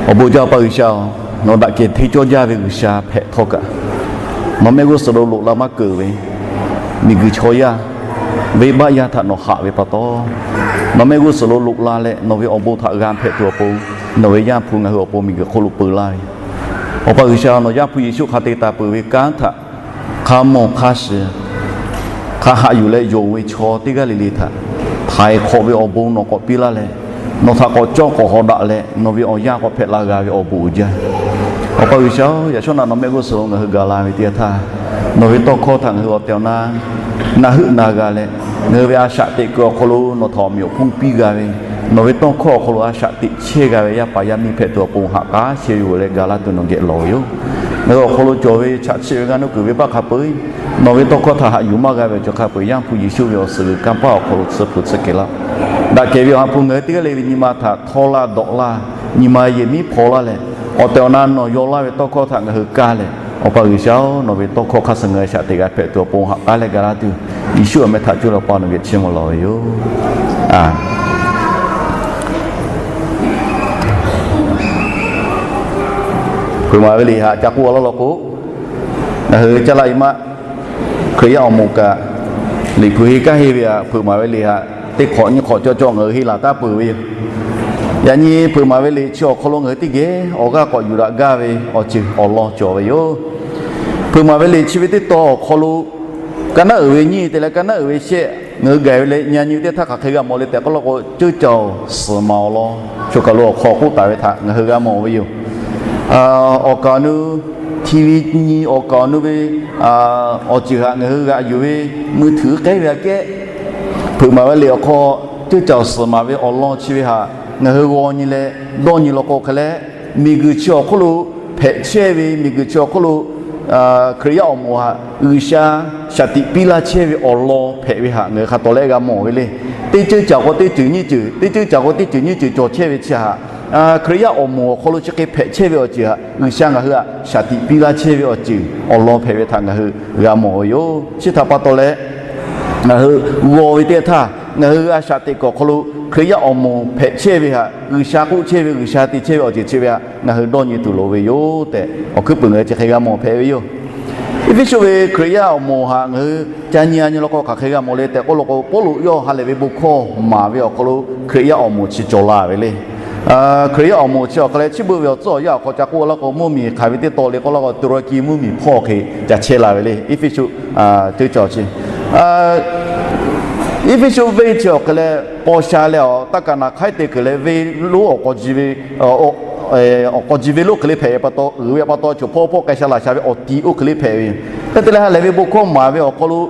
Awˬ bon jaˇ, Awˬ pa G'uiˬsha-oˬ, nawˬ daꞈ kehˬ hteˇ cawˇ jaˇ ve G'uiˬsha hpehꞈ htawˇ kaꞈ, nawˬ mehˆ g'uˇ suhˍ lo loꞈ la maˇ keunˍ ve miˬguiˬ chaw yaˇ, venˇbaˆ yaˇ htaꞈ nawˬ haꞈ ve pa taw, nawˬ mehˆ g'uˇ suhˍ lo loꞈ la leh nawˬ ve awˬ bon htaꞈ g'a hpehꞈ tuˬ awˬ pon, nawˬ ve Yaˇ hpu ngaˬ hui awˬ pon miˬguiˬ hk'oˆ lo peu laˇ ve, Awˬ pa G'uiˬsha, nawˬ Yaˇ hpu Yeˍsuˆ hk'a te taˍ peuˬ ve kanˉ htaꞈ hk'a mawˬ hk'a shiˍ, hk'a haꞈ yuˬ leh yonˍ ve chaw teˇ g'aˇ le le htaꞈ htaiˍ hk'awꞈ ve awˬ bon nawˬ k'awꞈ piˇ laˇ leh, nawˬ htaꞈ k'awꞈ cawˇ k'awꞈ haw daꞈ leh nawˬ ve awˬ yanˇ k'awꞈ hpehꞈ la g'a ve awˬ bon uiˍ jaˇ. Awˬ pa G'uiˬsha-oˬ, yaꞈ shawˉ naꞈ nawˬ mehˆ g'uˇ suhˍ lo ngaˬ hui gaˬ la ve teˇ yanˇ htaˇ, nawˬ ve tawˇ hkawˇ htaꞈ ngaˬ hui awˬ tehˬ awˬ na na heuˆ na g'a leh, ngaˬ hui ve a shaꞈ teꞈ kuiˬ awˬ hk'aw lo nawˬ htaꞈ awˬ meꞈ awˬ hponˇ piˇ g'a ve, nawˬ ve tawˇ hkawˇ awˬ hk'aw lo a shaꞈ teꞈ chehˇ g'a ve yaˇ paˍ yaˇ miˇ hpehꞈ tuˬ awˬ pon haꞈ k'aˉ chehˇ ve yoˬ leh ga laˇ tuˬ nawˬ geh lawˬ ve yoˬ. Ngaˬ hui awˬ hk'aw lo cawˬ ve chaꞈ chiˆ ve g'aˇ nuˇ kuiˬ venˇbaˆ hk'a peu-eˬ, nawˬ ve tawˇ hkawˇ htaꞈ haꞈ yuˬ maˇ g'a ve awˬ ceuˬ hk'a peu-eˬ Yaˇ hpu Yeˍsuˆ ve awˬ suhˍ g'uiˬ kanˇ paˆ awˬ hk'aw lo tsuhˇ hpu tsuhˇ kehˬ laˇ. Daꞈ kehˬ ve Awˬ ha hpu ngaˬ hui teˇ g'aˇ le ve nyi ma htaꞈ htawˇ laˇ dawꞈ laˇ, nyi ma yehˬ miˉ hpaw laˇ leh, awˬ tehˬ awˬ na nawˬ yaw laˇ ve tawˇ hkawˇ htaꞈ ngaˬ hui kaˇ leh, Awˬ pa G'uiˬsha-oˬ, nawˬ ve tawˇ hkawˇ hk'a suh ngaˬ hui shaꞈ teꞈ g'a hpehꞈ tuˬ awˬ pon haꞈ k'aˉ leh ga laˇ tuˬ, Yeˍsuˆ awˬ meh htaꞈ cuˇ leh Awˬ pa nawˬ geh chiˇ mvuh lawˬ ve yoˬ. Hpeuꞈ maˍ ve liꞈ haꞈ ca k'oˆ laˇ law k'o, ngaˬ hui caˇ laˇ e maˇ Hkriꞈ yaˇ awˬ moˍ kaꞈ, Liꞈ hpu henˇ kanˉ henˇ ve htaꞈ hpeuꞈ maˍ ve liꞈ haꞈ teˇ hk'awꞈ nyiˇ hk'awꞈ cawˇ cawˇ ngaˬ hui henˇ laˬ taˉ peuˬ ve yoˬ. Yaꞈ nyi hpeuꞈ maˍ ve liꞈ chi awˬ hk'aw lo ngaˬ hui teˇ geh awˬ g'aˇ k'awꞈ yuˬ daꞈ gaˇ ve awˬ ceuˬ awˬ lawn cawˬ ve yoˬ. Hpeuꞈ maˍ ve liꞈ chi ve teˇ tawn awˬ hk'aw lo, ka naˉ uiˍ ve nyiˇ te leh ka naˉ uiˍ ve shehˆ ngaˬ hui gaˬ ve leh, nyi a nyi ve teˇ htaˇ hk'aˬ hk'e g'a mawˬ le tehꞈ k'oˆ law k'o, ceuˇ caoˬ suhˍ maˍ awˬ lawn choˬ kaˬ lo awˬ hk'aw k'oˆ taˍ ve htaꞈ ngaˬ hui g'a mawˬ ve yoˬ. Awˬ kaˍ awˬ nu, TV nyi awˬ kaˍ awˬ nu ve, awˬ ceuˬ htaꞈ ngaˬ hui g'aꞈ yuˬ ve, mui htuiˍ k'ehˉ ve aꞈ kehˉ, hpeuꞈ maˍ ve liꞈ awˬ hk'aw ceuˇ caoˬ suhˍ maˍ ve awˬ lawn chi ve htaꞈ ngaˬ hui g'aw nyi leh dawˇ nyi law k'o hk'e leh, miˬguiˬ chi awˬ hk'oˆ lo hpehꞈ chehˇ ve, miˬguiˬ chi awˬ hk'oˆ lo Hkriꞈ yaˇ awˬ moˍ htaꞈ G'uiˬsha shaˍ tiꞈ piˇ laˇ chehˇ ve awˬ lawn hpehꞈ ve htaꞈ ngaˬ hui hk'a tawˍ lehˆ g'a mawˬ ve le. Teˇ ceuˇ caoˬ k'o teˇ ceuˬ nyiˇ ceuˬ, teˇ ceuˇ caoˬ k'o teˇ ceuˬ nyiˇ ceuˬ cawˬ chehˇ ve chi htaꞈ, Hkriꞈ yaˇ awˬ moˍ awˬ hk'aw lo chi hk'e hpehꞈ chehˇ ve awˬ ceuˬ htaꞈ G'uiˬsha ngaˬ hui htaꞈ shaˍ tiꞈ piˇ laˇ chehˇ ve awˬ ceuˬ awˬ lawn hpehꞈ ve htaꞈ ngaˬ hui g'a mawˬ ve yoˬ. Chi htaꞈ pa taw leh, ngaˬ hui g'aw ve teˇ htaˇ ngaˬ hui a shaꞈ teꞈ kuiˬ awˬ hk'aw lo Hkriꞈ yaˇ awˬ moˍ hpehꞈ chehˇ ve htaꞈ, G'uiˬsha k'oˆ chehˇ ve, G'uiˬsha te chehˇ ve awˬ ceuˬ chi ve htaꞈ ngaˬ hui dawˇ nyi tuˬ loˍ ve yoˬ tehꞈ, awˬ hkuiˉ puiˍ ngaˬ hui chi hk'e g'a mawˬ hpehꞈ ve yoˬ. Eˇfeˇsuꞈ ve Hkriꞈ yaˇ awˬ moˍ htaꞈ ngaˬ hui ca nyi a nyi law k'o hk'aˬ hk'e g'a mawˬ le tehꞈ k'oˆ law k'o, Pawˇluꞈ yawˇ ha lehˬ ve bon hkawˇ maˍ ve awˬ hk'aw lo Hkriꞈ yaˇ awˬ moˍ chi cawˬ la ve le. Hkriꞈ yaˇ awˬ moˍ chi awˬ hk'a leh, chi beuꞈ ve awˬ tcuhˉ awˬ yanˇ awˬ hk'aw ca k'oˆ laˇ k'o, mvuhˇmiˬ hk'aˬ ve teˇ tawn le k'oˆ laˇ k'o, Tuˍraˍkiˆ mvuhˇmiˬ hpawˇ hk'e ca chehˇ la ve le. Eˇfeˇsuꞈ ceuˇ caoˬ chi, Eˇfeˇsuꞈ venˇ chi awˬ hk'a leh, paw sha leh awˬ taˇ kaꞈ naˍ hk'aiˉ te kuiˬ leh venˇ lonˉ awˬ k'aw ji ve, awˬ k'aw ji ve lonˉ hk'e le hpehꞈ ve pa taw, uiˍ ve pa taw, choˬ hpawˇ hpawˇ k'ai sha laˬ sha ve awˬ ti oˇ hk'e le hpehꞈ ve yoˬ. Hk'e te leh, ha lehˬ ve bon hkawˇ maˍ ve awˬ hk'aw lo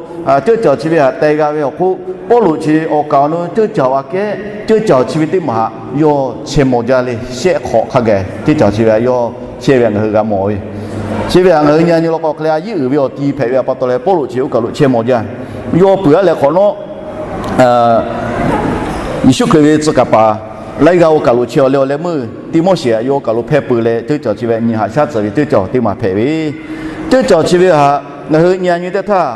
ceuˇ caoˬ chi ve htaꞈ teh g'a ve awˬ hk'oˆ, Pawˇluꞈ chi awˬ kaˍ awˬ nu ceuˇ caoˬ aꞈ kehˉ, ceuˇ caoˬ chi ve teˇ maˬ htaꞈ yawˇ chehˇ mawˬ jaˇ le. Shehˆ hk'awꞈ hk'a gaˬ ceuˇ caoˬ chi ve htaꞈ yawˇ chehˇ ve htaꞈ ngaˬ hui g'a mawˬ ve yoˬ. Chi ve htaꞈ ngaˬ hui nyi a nyi law k'o hk'a leh, a yiˉ uiˍ ve awˬ ti hpehꞈ ve pa taw leh, Pawˇluꞈ chi oˇ kaˬ lo chehˇ mawˬ jaˇ. Yawˇ peuˬ aˉ leh hk'awꞈ nawˉ Yeˍsuˆ Hkriꞈ ve tcuh kaˍ paˍ laiˉ g'aˇ oˇ kaˬ lo chehˇ awˬ leh awˬ leh meuˇ Tiˆmoˉseˍ htaꞈ yawˇ kaˬ lo hpehˇ peu leh, ceuˇ caoˬ chi ve nyi haꞈ shaˉ tcuh ve ceuˇ caoˬ teˇ maˬ hpehꞈ ve. Ceuˇ caoˬ chi ve htaꞈ ngaˬ hui nyi a nyi teˇ htaˇ,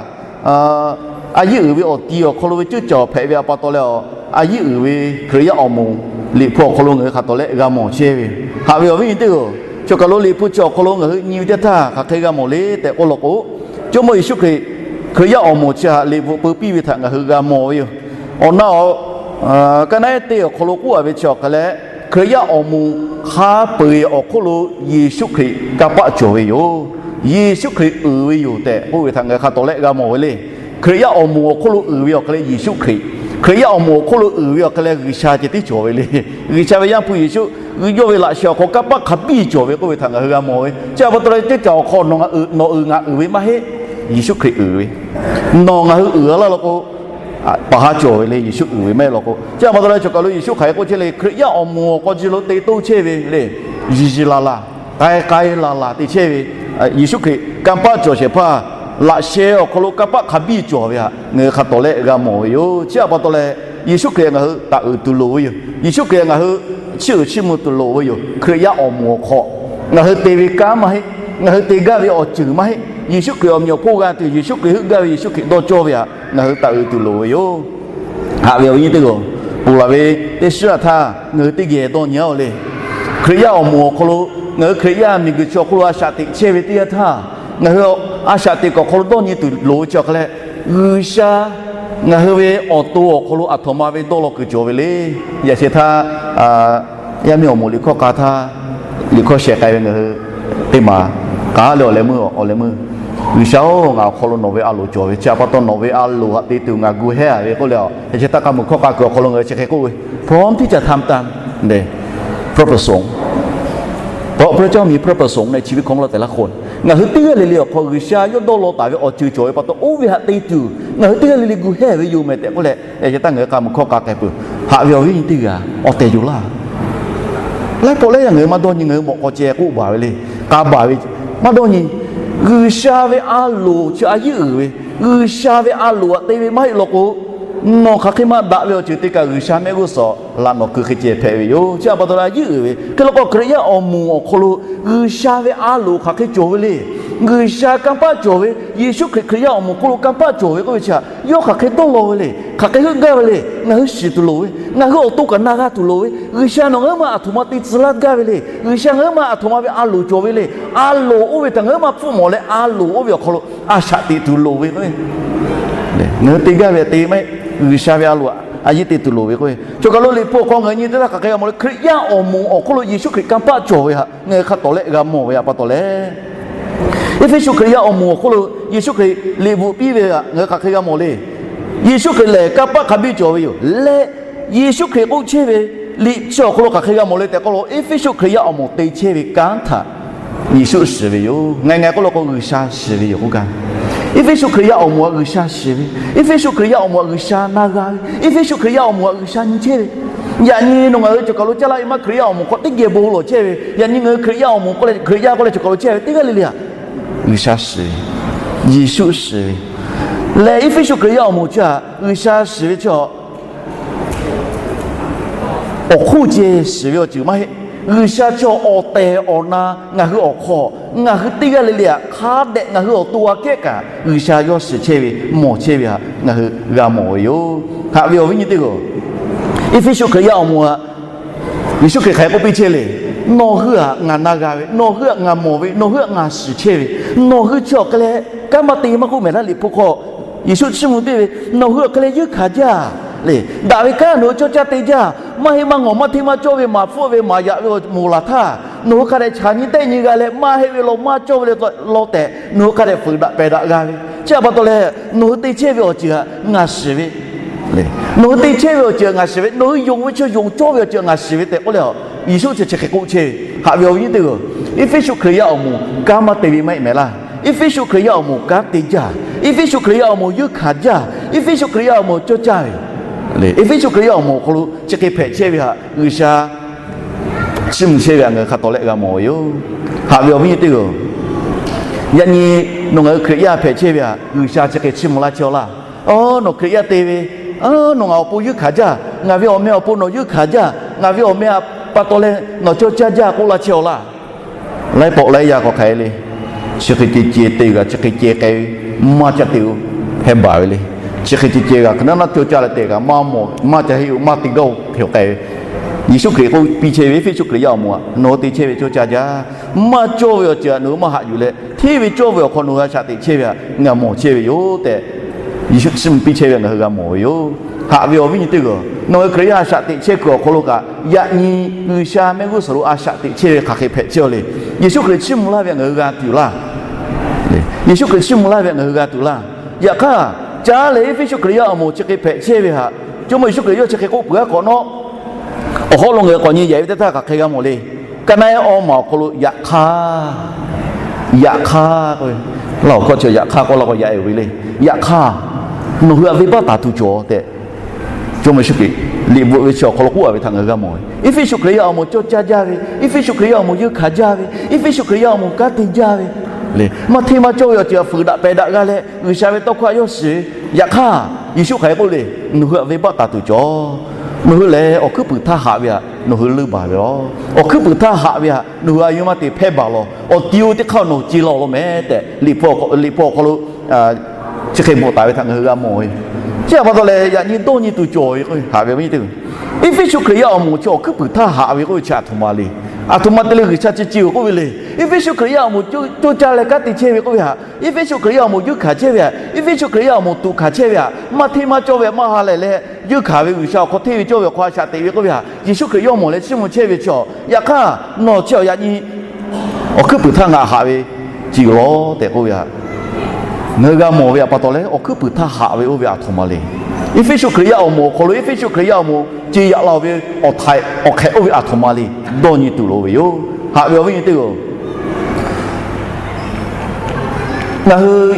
a yiˉ uiˍ ve awˬ ti awˬ hk'aw lo ve ceuˇ caoˬ hpehꞈ ve pa taw leh, a yiˉ uiˍ ve Hkriꞈ yaˇ awˬ moˍ Liꞈ hpu awˬ hk'aw lo ngaˬ hui hk'a tawˍ lehˆ g'a mawˬ chehˇ ve. Haꞈ ve awˬ viˉ nyi teˇ hpaˍ-oˬ, choˬ kaˬ lo Liꞈ hpu chi awˬ hk'aw lo ngaˬ hui nyi ve teˇ htaˇ hk'aˬ hk'e g'a mawˬ le tehꞈ k'oˆ law k'o, Jawˇmawˇ Yeˍsuˆ Hkriꞈ, Hkriꞈ yaˇ awˬ moˍ chi htaꞈ liꞈ bvuhꞈ peu piˇ ve htaꞈ ngaˬ hui g'a mawˬ ve yoˬ. Awˬ na awˬ, ka naˉ ehˉ teˇ awˬ hk'aw lo k'oˆ a ve chi awˬ hk'a leh, Hkriꞈ yaˇ awˬ moˍ hk'a peu-eˬ awˬ hk'oˆ lo Yeˍsuˆ Hkriꞈ kanˇ paˆ cawˬ ve yoˬ. Yeˍsuˆ Hkriꞈ uiˍ ve yoˬ tehꞈ k'oˆ ve htaꞈ ngaˬ hui hk'a tawˍ lehˆ g'a mawˬ ve le. Hkriꞈ yaˇ awˬ moˍ awˬ hk'oˆ lo uiˍ ve awˬ hk'a leh Yeˍsuˆ Hkriꞈ, Hkriꞈ yaˇ awˬ moˍ awˬ hk'oˆ lo uiˍ ve awˬ hk'a leh G'uiˬsha ceh tiˉ cawˬ ve le. G'uiˬsha ve Yaˇ hpu Yeˍsuˆ yawˇ ve laꞈ sheh awˬ hk'aw kanˇ paˆ hk'a biˇ cawˬ ve k'oˆ ve htaꞈ ngaˬ hui g'a mawˬ ve. Chi htaꞈ pa taw leh ceuˇ caoˬ awˬ hk'aw nawˬ ngaˬ uiˍ ve maˇ heˆ, Yeˍsuˆ Hkriꞈ uiˍ ve. Nawˬ ngaˬ hui uiˍ a laˇ law k'o, paˍ haˉ cawˬ ve le, Yeˍsuˆ uiˍ ve maˇ heˆ law k'o. Chi htaꞈ pa taw leh choˬ kaˬ lo Yeˍsuˆ hk'aˬ hk'e k'oˆ chehˇ le, Hkriꞈ yaˇ awˬ moˍ awˬ k'aw ji lo te toˇ chehˇ ve le, yiˬ yiˬ laˬ laˬ, k'ai k'ai laˬ laˬ te chehˇ ve, Yeˍsuˆ Hkriꞈ kanˇ paˆ cawˬ shehˍ hpaˇ laꞈ sheh awˬ hk'aw lo kanˇ paˆ hk'a biˇ cawˬ ve htaꞈ ngaˬ hui hk'a tawˍ lehˆ g'a mawˬ ve yoˬ. Chi htaꞈ pa taw leh Yeˍsuˆ Hkriꞈ ngaˬ hui taˍ uiˍ tuˬ loˍ ve yoˬ. Yeˍsuˆ Hkriꞈ ngaˬ hui chiˇ uiˍ chiˇ mvuh tuˬ loˍ ve yoˬ. Hkriꞈ yaˇ awˬ moˍ awˬ hk'aw ngaˬ hui te ve kanˉ maˇ heˆ, ngaˬ hui te gaˇ ve awˬ ceuˬ maˇ heˆ. Yeˍsuˆ Hkriꞈ awˬ meꞈ awˬ hponˇ g'a tuˬ, Yeˍsuˆ Hkriꞈ heuˆ gaˇ ve, Yeˍsuˆ Hkriꞈ dawˇ cawˇ ve htaꞈ ngaˬ hui taˍ uiˍ tuˬ loˍ ve yoˬ. Haꞈ ve awˬ viˉ nyi teˇ hpaˍ-oˬ, ponˬ laˬ ve teˇ shiˉ a htaˇ ngaˬ hui teˇ geh dawˇ nyi a-oˬ le. Hkriꞈ yaˇ awˬ moˍ awˬ hk'aw lo, ngaˬ hui Hkriꞈ yaˇ miˬguiˬ chi awˬ hk'aw lo a shaꞈ teꞈ chehˇ ve teˇ yanˇ htaˇ, ngaˬ hui a shaꞈ teꞈ kuiˬ awˬ hk'aw lo dawˇ nyi tuˬ loˍ ve chi awˬ hk'aw leh, G'uiˬsha ngaˬ hui ve awˬ to awˬ hk'aw lo aˬ htoꞈ ma ve dawˇ law kuiˬ cawˬ ve le. Yaꞈ sheh htaˇ, yaˇ miˇ awˬ moˍ liꞈ hkawˇ k'a htaˇ, liꞈ hkawˇ sheh k'ai ve ngaˬ hui teˇ maˬ k'a le awˬ leh meuˇ, awˬ leh meuˇ, G'uiˬsha-oˬ, ngaˬ awˬ hk'aw lo nawˬ ve a loˍ cawˬ ve, chi pa taw nawˬ ve a loˍ htaꞈ te tuˬ ngaˬ gu hehˉ ve k'oˆ leh, yaꞈ sheh htaˇ k'a muiˬ hkawˇ k'a kuiˬ awˬ hk'aw lo ngaˬ hui chi hk'e k'oˆ ve, พร้อมที่จะทำตาม พระประสงค์ เพราะพระเจ้ามีพระประสงค์ในชีวิตของเราแต่ละคน Ngaˬ hui teˇ g'aˇ le le awˬ hk'aw G'uiˬsha yawˇ dawˇ law taˍ ve awˬ ceuˬ cawˬ ve pa taw, oˇ ve htaꞈ te tuˬ ngaˬ hui teˇ g'aˇ le le gu hehˉ ve yoˬ meh tehꞈ k'oˆ leh, yaꞈ sheh htaˇ ngaˬ hui k'a muiˬ hkawˇ k'a k'ai peuˬ. Haꞈ ve awˬ viˉ nyi teˇ g'aˇ awˬ tehˬ yoˬ laˇ. Laiˉ pawˆ laiˉ yaˇ ngaˬ hui maˇ dawˇ nyi, ngaˬ hui mawꞈ k'aw ceh k'oˆ baˬ ve le, k'a baˬ ve, maˇ dawˇ nyi. G'uiˬsha ve a loˍ chi a yiˉ uiˍ ve, G'uiˬsha ve a loˍ htaꞈ te ve maˇ heˆ law k'o, nawˬ hk'aˬ hk'e maˇ daꞈ ve awˬ ceuˬ te kaꞈ G'uiˬsha mehˆ g'uˇ suhˍ laꞈ nawˬ keu hk'e ceh hpehꞈ ve yoˬ. Chi pa taw leh a yiˉ uiˍ ve hk'e law k'o, Hkriꞈ yaˇ awˬ moˍ awˬ hk'aw lo G'uiˬsha ve a loˍ hk'aˬ hk'e cawˬ ve le. G'uiˬsha kanˇ paˆ cawˬ ve, Yeˍsuˆ Hkriꞈ Hkriꞈ yaˇ awˬ moˍ hk'oˆ lo kanˇ paˆ cawˬ ve k'oˆ ve chi htaꞈ yawˇ hk'aˬ hk'e dawˇ law ve le, hk'aˬ hk'e heuˆ gaˇ ve le. Ngaˬ hui shiˍ tuˬ loˍ ve, ngaˬ hui awˬ to kaꞈ na g'a tuˬ loˍ ve, G'uiˬsha nawˬ ngaˬ hui ma aˬ htoꞈ ma te tcuh laˇ gaˇ ve le. G'uiˬsha ngaˬ hui ma aˬ htoꞈ ma ve a loˍ cawˬ ve le. A loˍ oˇ ve htaꞈ ngaˬ hui ma hpfuhˆ mawˬ leh, a loˍ oˇ ve awˬ hk'aw lo a shaꞈ teꞈ tuˬ loˍ ve k'o, ngaˬ hui te gaˇ ve te maˇ heˆ. G'uiˬsha ve a loˍ a yiˉ te tuˬ loˍ ve k'o, choˬ kaˬ lo liꞈ hpu awˬ hk'aw ngaˬ hui nyi teˇ htaˇ hk'aˬ hk'e g'a mawˬ le. Hkriꞈ yaˇ awˬ moˍ awˬ hk'oˆ lo Yeˍsuˆ Hkriꞈ kanˇ paˆ cawˬ ve htaꞈ ngaˬ hui hk'a tawˍ leh g'a mawˬ ve htaꞈ pa taw leh, Eˇfeˇsuꞈ Hkriꞈ yaˇ awˬ moˍ awˬ hk'oˆ lo Yeˍsuˆ Hkriꞈ liꞈ bvuhꞈ piˇ ve htaꞈ ngaˬ hui hk'aˬ hk'e g'a mawˬ le. Yeˍsuˆ Hkriꞈ lehˬ kanˇ paˆ hk'a biˇ cawˬ ve yoˬ leh, Yeˍsuˆ Hkriꞈ k'oˆ chehˇ ve liꞈ chi awˬ hk'aw lo hk'aˬ hk'e g'a mawˬ le tehꞈ k'oˆ lo, Eˇfeˇsuꞈ Hkriꞈ yaˇ awˬ moˍ te chehˇ ve kanˉ htaꞈ Yeˍsuˆ shiˍ ve yoˬ. Ngaˬ ngaˬ k'oˆ law k'o, G'uiˬsha shiˍ ve yoˬ k'oˆ gaˇ. Eˇfeˇsuꞈ Hkriꞈ yaˇ awˬ moˍ htaꞈ G'uiˬsha shiˍ ve, Eˇfeˇsuꞈ Hkriꞈ yaˇ awˬ moˍ htaꞈ G'uiˬsha na g'a ve, Eˇfeˇsuꞈ Hkriꞈ yaˇ awˬ moˍ htaꞈ G'uiˬsha nyi chehˇ ve. Yaꞈ nyi nawˬ ngaˬ hui choˬ kaˬ lo caˇ laˇ ve maˇ Hkriꞈ yaˇ awˬ moˍ hk'aw teˇ geh bon lawˬ chehˇ ve, yaꞈ nyi ngaˬ hui Hkriꞈ yaˇ awˬ moˍ k'oˆ leh, Hkriꞈ yaˇ k'oˆ leh choˬ kaˬ lo chehˇ ve teˇ g'aˇ le le htaꞈ G'uiˬsha shiˍ ve, Yeˍsuˆ shiˍ ve, leh Eˇfeˇsuꞈ Hkriꞈ yaˇ awˬ moˍ chi htaꞈ G'uiˬsha shiˍ ve chi awˬ hk'oˆ ceh shiˍ ve awˬ ceuˬ maˇ heˆ. G'uiˬsha chi awˬ tehˬ awˬ na ngaˬ hui awˬ hk'aw, ngaˬ hui teˇ g'aˇ le le htaꞈ hk'a dehꞈ ngaˬ hui awˬ to aꞈ kehˉ kaꞈ G'uiˬsha yawˇ shiˍ chehˇ ve, mawˬ chehˇ ve htaꞈ ngaˬ hui g'a mawˬ ve yoˬ. Haꞈ ve awˬ viˉ nyi teˇ g'aˇ, Eˇfeˇsuꞈ Hkriꞈ yaˇ awˬ moˍ htaꞈ Yeˍsuˆ Hkriꞈ hk'aˬ hk'e k'oˆ piˇ chehˇ le. Nawˬ hui htaꞈ ngaˬ na g'a ve, nawˬ hui htaꞈ ngaˬ mawˬ ve, nawˬ hui htaꞈ ngaˬ shiˍ chehˇ ve, nawˬ hui chi awˬ hk'e leh kanˉ maˇ te maˇ k'oˆ mehˍ laˇ. Liꞈ hpu hk'aw Yeˍsuˆ chiˇ mvuh piˇ ve, nawˬ hui awˬ hk'e leh yeunˇ hkanˍ jaˇ le. Daꞈ ve kanˉ nawˬ hui cawˇ caˇ te jaˇ. Maˇ heˆ maˇ ngawˬ maˇ hteˇ maˇ cawˇ ve maˍ hpfuhˆ ve maˍ yaꞈ ve awˬ moˍ laˬ htaˇ, nawˬ hui hk'a dehꞈ chaꞈ nyi tehˆ nyi g'a leh maˇ heˆ ve law maˇ cawˇ ve le law tehꞈ nawˬ hui hk'a dehꞈ fuiˍ daꞈ pehˬ daꞈ g'a ve. Chi htaꞈ pa taw leh nawˬ hui te chehˇ ve awˬ ceuˬ htaꞈ ngaˬ shiˍ ve, nawˬ hui te chehˇ ve awˬ ceuˬ htaꞈ ngaˬ shiˍ ve, nawˬ hui yonˍ ve chi yonˍ cawˇ ve awˬ ceuˬ htaꞈ ngaˬ shiˍ ve tehꞈ k'oˆ leh, Yeˍsuˆ chi chi hk'e k'oˆ chehˇ ve. Haꞈ ve awˬ viˉ nyi teˇ g'aˇ, Eˇfeˇsuꞈ Hkriꞈ yaˇ awˬ moˍ kanˉ maˇ te ve maˇ heˆ mehˍ laˇ. Eˇfeˇsuꞈ Hkriꞈ yaˇ awˬ moˍ kanˉ te jaˇ. Eˇfeˇsuꞈ Hkriꞈ yaˇ awˬ moˍ yeunˇ hkanˍ jaˇ. Eˇfeˇsuꞈ Hkriꞈ yaˇ awˬ moˍ cawˇ caˇ ve, Eˇfeˇsuꞈ Hkriꞈ yaˇ awˬ moˍ awˬ hk'aw lo chi hk'e hpehꞈ chehˇ ve htaꞈ G'uiˬsha chiˇ mvuh chehˇ ve htaꞈ ngaˬ hui hk'a tawˍ leh g'a mawˬ ve yoˬ. Haꞈ ve awˬ viˉ nyi teˇ g'aˇ, yaꞈ nyi nawˬ ngaˬ hui Hkriꞈ yaˇ hpehꞈ chehˇ ve htaꞈ G'uiˬsha chi hk'e chiˇ mvuh laˇ chehˇ-aw laˇ. Nawˬ Hkriꞈ yaˇ te ve, nawˬ ngaˬ awˬ pon yeunˇ hkanˍ jaˇ, ngaˬ ve awˬ meh awˬ pon nawˬ yeunˇ hkanˍ jaˇ, ngaˬ ve awˬ meh htaꞈ pa taw leh nawˬ cawˇ caˇ jaˇ k'oˆ laˇ chehˇ-aw laˇ. Laiˉ pawˆ laiˉ yaˇ k'awꞈ hk'aˬ hk'e le. Chi hk'e ceh ceh te g'a, chi hk'e ceh k'ai ve, maˇ caˇ te-o, hpehˇ baˬ ve le. Chi hk'e ceh ceh g'a, hk'e naˉ naˉ cawˇ caˇ leh tehꞈ g'a, maˇ mawˬ maˇ ca heˆ-o, maˇ te gaˇ-o, hk'e k'ai ve. Yeˍsuˆ Hkriꞈ k'oˆ piˇ chehˇ ve, Eˇfeˇsuˆ Hkriꞈ yaˇ awˬ moˍ-aꞈ, nawˬ hui te chehˇ ve cawˇ caˇ jaˇ. Maˇ cawˇ ve awˬ ceuˬ htaꞈ nawˬ hui maˇ haꞈ yuˬ leh, hteˇ ve cawˇ ve awˬ hk'aw nawˬ hui a shaꞈ teꞈ chehˇ ve htaꞈ ngaˬ mawˬ chehˇ ve yoˬ tehꞈ, Yeˍsuˆ chiˇ mvuh piˇ chehˇ ve htaꞈ ngaˬ hui g'a mawˬ ve yoˬ. Haꞈ ve awˬ viˉ nyi teˇ g'aˇ, nawˬ hui Hkriꞈ yaˇ a shaꞈ teꞈ chehˇ kuiˬ awˬ hk'aw lo kaꞈ, yaꞈ nyi G'uiˬsha mehˆ g'uˇ suhˍ lo a shaꞈ teꞈ chehˇ ve hk'aˬ hk'e hpehꞈ chehˇ-aw le. Yeˍsuˆ Hkriꞈ chiˇ mvuh laˇ ve htaꞈ ngaˬ hui g'a tuˬ laˇ. Yeˍsuˆ Hkriꞈ chiˇ mvuh laˇ ve htaꞈ ngaˬ hui g'a tuˬ laˇ. Yaꞈ hk'aˇ, caˇ leh Eˇfeˇsuˆ Hkriꞈ yaˇ awˬ moˍ chi hk'e hpehꞈ chehˇ ve htaꞈ Jawˇmawˇ Yeˍsuˆ Hkriꞈ yawˇ chi hk'e k'oˆ peuˬ-a hk'awꞈ nawˉ, awˬ hawˉ lo ngaˬ hui k'awꞈ nyi yehˬ ve teˇ htaˇ hk'aˬ hk'e g'a mawˬ le. Ka na-eˉ awˇ maˬ awˬ hk'aw lo yaꞈ hk'aˇ, yaꞈ hk'aˇ k'o, laˇ awˬ hkawˇ chi yaꞈ hk'aˇ k'oˆ laˇ k'o yaꞈ-e ve le. Yaꞈ hk'aˇ, nawˬ hui htaꞈ venˇbaˆ taˍ tuˬ cawˬ tehꞈ, Jawˇmawˇ Yeˍsuˆ Hkriꞈ liꞈ bvuhꞈ ve chi awˬ hk'aw lo k'oˆ-a ve htaꞈ ngaˬ hui g'a mawˬ ve. Eˇfeˇsuꞈ Hkriꞈ yaˇ awˬ moˍ cawˇ caˇ jaˇ ve, Eˇfeˇsuꞈ Hkriꞈ yaˇ awˬ moˍ yeunˇ hkanˍ jaˇ ve, Eˇfeˇsuꞈ Hkriꞈ yaˇ awˬ moˍ kanˉ te jaˇ ve, maˇ hteˇ maˇ cawˇ ve awˬ ceuˬ htaꞈ fuiˍ daꞈ pehˬ daꞈ g'a leh G'uiˬsha ve tawˇ hkawˇ htaꞈ yawˇ shiˍ ve. Yaꞈ hk'aˇ, Yeˍsuˆ hk'aˬ hk'e k'oˆ le, nawˬ hui htaꞈ venˇbaˆ taˍ tuˬ cawˬ. Nawˬ hui lehˬ awˬ hkuiˉ puiˍ htaˇ haꞈ ve htaꞈ nawˬ hui leunˇ baˬ ve lawˬ. Awˬ hkuiˉ puiˍ htaˇ haꞈ ve htaꞈ nawˬ hui a yawˇ maˇ te hpehˇ baˬ lawˬ. Awˬ ti-o teˇ hk'aˇ nawˬ ce law law meh tehꞈ, Liꞈ hpu awˬ hk'aw lo chi hk'e bvuhꞈ taˍ ve htaꞈ ngaˬ hui g'a mawˬ ve. Chi htaꞈ pa taw leh yaꞈ nyi dawˇ nyi tuˬ cawˬ ve k'o, haꞈ ve awˬ viˉ nyi teˇ g'aˇ, Eˇfeˇsuꞈ Hkriꞈ yaˇ awˬ moˍ chi awˬ hkuiˉ puiˍ htaˇ haꞈ ve k'oˆ ve chi a htoꞈ ma le. Aˬ htoꞈ ma te leh G'uiˬsha chi ceh-oˬ k'oˆ ve le. Eˇfeˇsuꞈ Hkriꞈ yaˇ awˬ moˍ coˇ caˇ leh kanˉ te chehˇ ve k'oˆ ve htaꞈ, Eˇfeˇsuꞈ Hkriꞈ yaˇ awˬ moˍ juˇ hkanˍ chehˇ ve htaꞈ, Eˇfeˇsuꞈ Hkriꞈ yaˇ awˬ moˍ tuꞈ hkanˍ chehˇ ve htaꞈ, maˇ hteˇ maˇ cawˇ ve htaꞈ maˇ ha lehˬ leh, juˇ hkanˍ ve G'uiˬsha awˬ hk'aw hteˇ ve cawˇ ve awˬ hk'aw a shaꞈ teꞈ ve k'oˆ ve htaꞈ Yeˍsuˆ Hkriꞈ yawˇ mawˬ leh chiˇ mvuh chehˇ ve chaw. Yaꞈ hk'aˇ nawˬ chi awˬ yaꞈ nyi awˬ hkuiˉ puiˍ htaˇ ngaˬ haꞈ ve ceuˬ lawˬ tehꞈ k'oˆ ve htaꞈ ngaˬ hui g'a mawˬ ve htaꞈ pa taw leh, awˬ hkuiˉ puiˍ htaˇ haꞈ ve oˇ ve aˬ htoꞈ ma le. Eˇfeˇsuꞈ Hkriꞈ yaˇ awˬ moˍ awˬ hk'aw lo Eˇfeˇsuꞈ Hkriꞈ yaˇ awˬ moˍ ce yaꞈ la-oˬ ve awˬ htaiˍ awˬ hk'ehꞈ oˇ ve aˬ htoꞈ ma le. Dawˇ nyi tuˬ loˍ ve yoˬ. Haꞈ ve awˬ viˉ nyi teˇ-oˬ, ngaˬ hui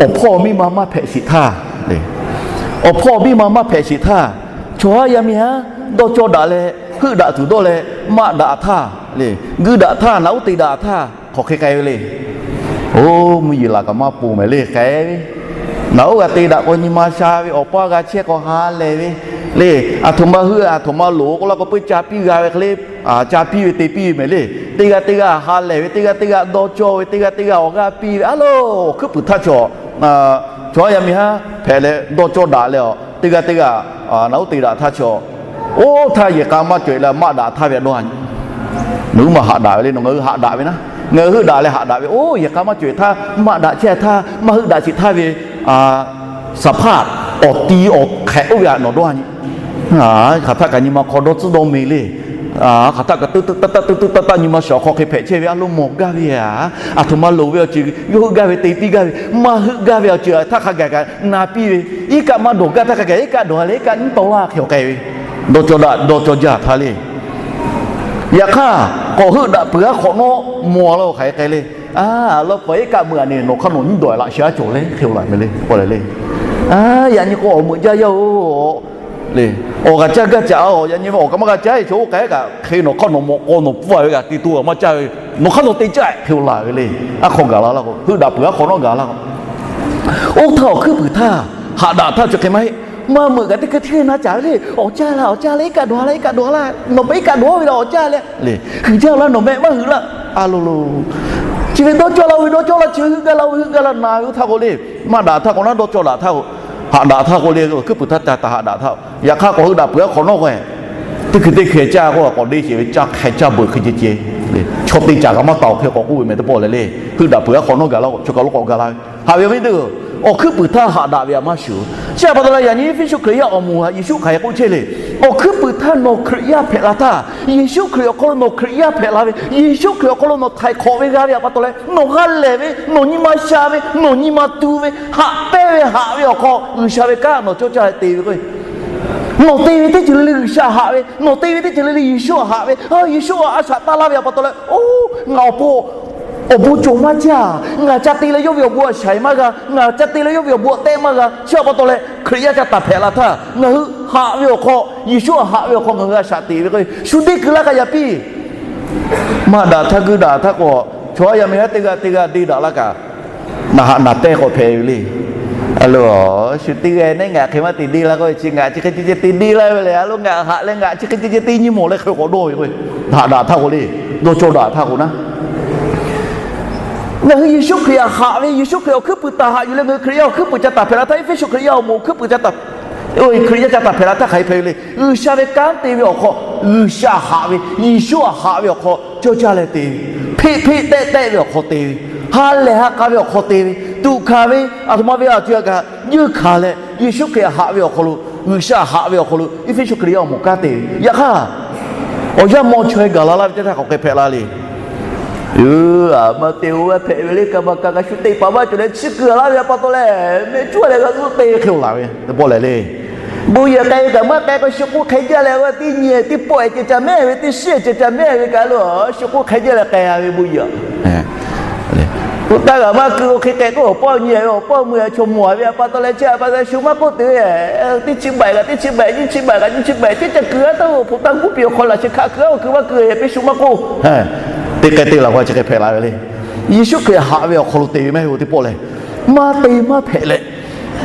awˬ hpawˇ miˇ ma maˇ hpehꞈ sheˍ htaˇ, awˬ hpawˇ miˇ ma maˇ hpehꞈ sheˍ htaˇ, chaw haˉ yaˇ miˇ haˉ dawˇ cawˇ daꞈ leh, heuˆ daꞈ tuˬ dawˇ leh, maˆ daꞈ htaˇ le, guiˇ daꞈ htaˇ, naꞈ uˉ te daꞈ htaˇ, hk'aˬ hk'e k'ai ve le. Oˇ, mvuhˇ yeˬ laˬ kaꞈ maˇ ponˬ mehˍ le k'ai ve, naꞈ uˉ g'a te daꞈ k'o nyi ma sha ve, awˬ paˇ g'a chehˇ k'o ha lehˬ ve le. Aˬ htoꞈ ma heuˆ aˬ htoꞈ ma loˍ k'oˆ laˇ k'o, peuˇ ca piˇ g'a ve hk'e le, ca piˇ ve te piˇ ve mehˍ le. Teˇ g'aˇ teˇ g'aˇ ha lehˬ ve, teˇ g'aˇ teˇ g'aˇ dawˇ cawˇ ve, teˇ g'aˇ teˇ g'aˇ awˬ g'aˇ piˇ ve, a loˬ, awˬ hkuiˉ puiˍ htaˇ chaw, chaw haˉ yaˇ miˇ haˉ hpehꞈ leh dawˇ cawˇ daꞈ leh, teˇ g'aˇ teˇ g'aˇ naꞈ uˉ te daꞈ htaˇ chaw, oˇ htaˇ yehˬ k'a maˇ cawˬ eˬ leh maˆ daꞈ htaˇ ve a dawˇ a nyi. Nawˬ hui maˇ haꞈ daꞈ ve le, nawˬ ngaˬ hui haꞈ daꞈ ve naˉ, ngaˬ hui heuˆ daꞈ leh haꞈ daꞈ ve, oˇ yehˬ k'a maˇ cawˬ eˬ htaˇ maˆ daꞈ chehˇ htaˇ, maˇ heuˆ daꞈ sheˍ htaˇ ve saˍ hpaˇ awˬ ti awˬ hk'ehꞈ oˇ ve htaꞈ nawˬ dawˇ a nyi. Hk'aˬ htaˆ kaꞈ nyi ma hk'aw dawˇ tcuhˉ dawˇ me le. Hk'aˬ htaˆ kaꞈ tuˉ taˇ taˇ nyi ma shiˍ awˬ hk'aw hk'e hpehꞈ chehˇ ve, a loˇ mawˬ gaˇ ve a, aˬ htoꞈ ma loˍ ve awˬ ceuˬ yawˇ heuˆ gaˇ ve te piˇ gaˇ ve, maˇ heuˆ gaˇ ve awˬ ceuˬ htaˇ hk'a gaˬ kaꞈ na piˇ ve, iˉ kaˆ maˇ dawˬ gaˇ htaˇ hk'a gaˬ iˉ kaˆ dawˬ leh iˉ kaˆ nyiˉ taw laˇ hk'e awˬ k'ai ve, dawˇ cawˇ daꞈ dawˇ cawˇ jaˇ htaˇ le. Yaꞈ hk'aˇ k'awꞈ heuˆ daꞈ peuˬ aˉ hk'awꞈ nawˉ mawˬ a laˇ hk'aˬ hk'e k'ai le. A, a lawˉ pa iˉ kaˆ meuꞈ a ne nawˬ hk'aˇ nawˬ nyiˉ dawˬ laꞈ sha cawˬ le hk'e laˬ mehˍ le, k'oˆ leh le. A, yaꞈ nyi k'o awˬ meuꞈ jaˇ yaˇ-oˬ le. Awˬ g'a caˇ gaˇ caꞈ a, yaꞈ nyi awˬ kaꞈ maˇ g'a caˇ e chaw oˇ k'ai kaꞈ hk'e nawˬ hk'aˇ nawˬ mawꞈ k'aw nawˬ pfuhˇ a ve g'a te to a maˇ caˇ ve, nawˬ hk'aˇ nawˬ te caˇ hk'e laˬ ve le. Aˉ hk'aw gaˬ la laˇ k'o, heuˆ daꞈ peuˬ aˉ hk'awꞈ nawˉ gaˬ laˇ k'o, oˇ htaˇ awˬ hkuiˉ puiˍ htaˇ haꞈ daꞈ htaˇ chi hk'e maˇ heˆ. Maˇ meuꞈ kaꞈ teˇ hkui hteˇ na caˍ ve le. Awˬ caˇ la, awˬ caˇ la, iˉ kaˆ dawˬ laˇ, iˉ kaˆ dawˬ laˇ, nawˬ pa iˉ kaˆ dawˬ ve la awˬ caˇ leh le. Huiˍ jaˇ laˇ, nawˬ mehˆ maˇ huiˍ laˇ. A lo lo, chi ve dawˇ cawˇ la-o ve dawˇ cawˇ laˇ, chi ve heuˆ gaˇ la-o ve heuˆ gaˇ la na ve oˇ htaˇ k'o le. Maˇ daꞈ htaˇ k'o naˉ dawˇ cawˇ daꞈ htaˇ k'o, haꞈ daꞈ htaˇ k'o le, awˬ hkuiˉ puiˍ htaˇ ca taˍ haꞈ daꞈ htaˇ. Yaꞈ hk'aˇ k'awꞈ heuˆ daꞈ peuˬ aˉ hk'awꞈ nawˉ k'o, teˇ hkui teˇ hkui caˇ k'o k'awꞈ deˇ sheˍ ve, caˇ hk'e caˇ beuꞈ hk'e ceh ceh, chaw te caˍ kaꞈ maˇ taˍ awˬ hk'e k'awꞈ k'oˆ ve meh teˇ pawˆ leh le. Heuˆ daꞈ peuˬ aˉ hk'awꞈ nawˉ gaˬ laˇ k'o, chaw kaˬ lo k'awꞈ gaˬ la ve. Haꞈ ve awˬ viˉ teˇ-oˬ, awˬ hkuiˉ puiˍ htaˇ haꞈ daꞈ ve htaꞈ maˇ shuˍ. Chi htaꞈ pa taw leh yaꞈ nyi Eˇfeˇsuꞈ Hkriꞈ yaˇ awˬ moˍ htaꞈ Yeˍsuˆ hk'aˬ hk'e k'oˆ chehˇ le. Awˬ hkuiˉ puiˍ htaˇ nawˬ Hkriꞈ yaˇ hpehꞈ la htaˇ, Yeˍsuˆ Hkriꞈ awˬ hk'aw lo nawˬ Hkriꞈ yaˇ hpehꞈ la ve, Yeˍsuˆ Hkriꞈ awˬ hk'aw lo nawˬ htaiˍ hk'awꞈ ve g'a ve htaꞈ pa taw leh, nawˬ g'a lehˬ ve, nawˬ nyi ma sha ve, nawˬ nyi ma tu ve, haꞈ pehnˇ ve haꞈ ve awˬ hk'aw G'uiˬsha ve kanˉ nawˬ cawˇ caˇ leh te ve k'o, nawˬ te ve teˇ ceuˬ le le G'uiˬsha haꞈ ve, nawˬ te ve teˇ ceuˬ le le Yeˍsuˆ haꞈ ve, Yeˍsuˆ a shaꞈ taˇ laˇ ve htaꞈ pa taw leh, oˇ, ngaˬ awˬ pon awˬ bon cawˬ maˇ jaˇ. Ngaˬ ca te leh yawˇ ve awˬ bon a shaiˍ maˇ g'a. Ngaˬ ca te leh yawˇ ve awˬ bon a tehˆ maˇ g'a. Chi htaꞈ pa taw leh Hkriꞈ yaˇ ca taˍ hpehꞈ la htaˇ, ngaˬ hui haꞈ ve awˬ hk'aw, Yeˍsuˆ a haꞈ ve awˬ hk'aw ngaˬ hui a shaꞈ teꞈ ve k'o, shu deˇ keu laˇ kaꞈ yaꞈ piˇ. Maˇ daꞈ htaˇ guiˇ daꞈ htaˇ k'o, chaw haˉ yaˇ miˇ haˉ teˇ g'aˇ teˇ g'aˇ deˇ daꞈ laˇ kaꞈ, naˬ haꞈ naˬ pehˇ k'awꞈ hpehꞈ ve le. A lo, shu teˇ g'aˇ neˉ ngaˬ hk'e maˇ te deˇ laˇ k'o, chi ngaˬ chi hk'e ceh ceh te deˇ laˇ ve le. A lo, ngaˬ haꞈ leh ngaˬ chi hk'e ceh ceh te nyi mawˬ leh hk'e k'awꞈ dawˇ ve k'o, haꞈ daꞈ htaˇ k'o le, dawˇ cawˇ daꞈ htaˇ k'o naˉ, ngaˬ hui Yeˍsuˆ Hkriꞈ htaꞈ haꞈ ve, Yeˍsuˆ Hkriꞈ awˬ hkuiˉ puiˍ htaꞈ haꞈ yuˬ leh ngaˬ hui Hkriꞈ yaˇ awˬ hkuiˉ puiˍ ca taˍ hpehꞈ la htaˇ, Eˇfeˇsuꞈ Hkriꞈ yaˇ awˬ moˍ hkuiˉ puiˍ ca taˍ, Hkriꞈ yaˇ ca taˍ hpehꞈ la htaˇ hk'aˬ hk'e hpehꞈ ve le. G'uiˬsha ve kanˉ te ve awˬ hk'aw, G'uiˬsha haꞈ ve, Yeˍsuˆ htaꞈ haꞈ ve awˬ hk'aw cawˇ caˇ leh te ve, hpeˆ hpeˆ tehˆ tehˆ ve awˬ hk'aw te ve, ha lehˬ ha k'a ve awˬ hk'aw te ve, tuꞈ hkanˍ ve, aˬ htoꞈ ma ve a ceuˬ kaꞈ juˇ hkanˍ leh, Yeˍsuˆ Hkriꞈ haꞈ ve awˬ hk'aw lo, G'uiˬsha haꞈ ve awˬ hk'aw lo Eˇfeˇsuꞈ Hkriꞈ yaˇ awˬ moˍ kanˉ te ve. Yaꞈ hk'aˇ, awˬ yanˇ maw chaweh gaˬ la laˇ ve teˇ htaˇ k'awꞈ hk'e hpehꞈ la le. Aˬ, maˇ te-o, g'a hpehꞈ ve le, kaꞈ maˇ kaꞈ kaꞈ shu te paˍ maˇ cawˬ leh chi kuiˬ a laˇ ve htaꞈ pa taw leh, mehˆ cuˉ leh g'a zuhˆ te ve hk'e-o laˬ ve teˇ pawˆ lehˬ le. Bon yehˬ k'ai ve kaꞈ maˇ k'ai k'o, shu k'oˆ hk'e jaˇ leh, teˇ nyi teˇ pawˆ-e ceh ca mehˆ ve, teˇ shiˉ-e ceh ca mehˆ ve kaꞈ lo, shu k'oˆ hk'e jaˇ leh k'ai-a ve bon yehˬ. Oˇ htaˇ g'a maˇ keu-o, hk'e k'ai k'o, awˬ pawˆ nyi-a ve, awˬ pawˆ mui-a chaw mawˬ-a ve htaꞈ pa taw leh, chi htaꞈ pa taw shu maˇ k'oˆ tuˬ ve, teˇ chi baiˍ kaꞈ teˇ chi baiˍ, nyiˇ chi baiˍ kaꞈ nyiˇ chi baiˍ, teˇ ca kuiˬ-a taˇ-o, hpu taˇ guˉ piˍ awˬ hk'aw laꞈ sheh hkaˆ kuiˬ-a, keu maˇ keu-e, piˇ shu maˇ k'oˆ. Teˇ k'ai te laˬ k'o chi hk'e hpehꞈ la ve le. Yeˍsuˆ Hkriꞈ haꞈ ve awˬ hk'aw lo te ve maˇ heˆ-o teˇ pawˆ lehˬ, maˇ te maˇ hpehꞈ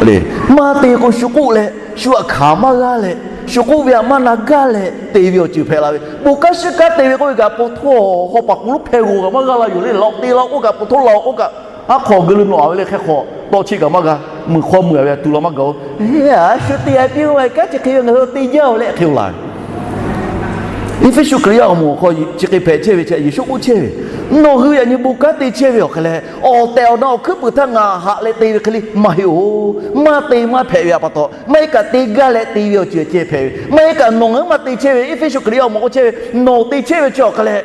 leh, maˇ te k'o shu k'oˆ leh, shu htaꞈ hkanˍ maˇ g'aˇ leh, shu k'oˆ ve htaꞈ maˇ na gaˇ leh te ve awˬ ceuˬ hpehꞈ la ve. Bon kanˉ shiˉ kanˉ te ve k'oˆ ve kaꞈ, po htoˇ hawˉ paˍ k'o lo hpehˇ g'awˬ kaꞈ maˇ g'a la yoˬ le. Laꞈ te la k'oˆ kaꞈ, po htoˇ la k'oˆ kaꞈ, aˉ hk'aw geu lo nawˬ-a ve le hk'e hk'aw tawˇ cheˆ kaꞈ maˇ g'a, meuˬ hk'aw meuˬ-a ve htaꞈ tu la maˇ gaˬ-o. Shu te-a piˇ-o, kanˉ chi hk'e ve ngaˬ hui te jaˇ-o leh hk'e-o laˬ ve. Eˇfeˇsuꞈ Hkriꞈ yaˇ awˬ moˍ awˬ hk'aw chi hk'e hpehꞈ chehˇ ve chi, Yeˍsuˆ k'oˆ chehˇ ve, Nawˬ hui yaꞈ nyi bon kanˉ te chehˇ ve awˬ hk'aˇ leh, awˬ tehˬ awˬ na awˬ hkuiˉ puiˍ htaˇ ngaˬ haꞈ leh te ve hk'e le maˇ heˆ-oˬ. Maˇ te maˇ hpehꞈ ve pa taw, maˇ heˆ kaꞈ te gaˇ leh te ve awˬ ceuˬ ceh hpehꞈ ve, maˇ heˆ kaꞈ nawˬ ngaˬ hui maˇ te chehˇ ve, Eˇfeˇsuꞈ Hkriꞈ yaˇ awˬ moˍ k'oˆ chehˇ ve, nawˬ te chehˇ ve chi awˬ hk'aˇ leh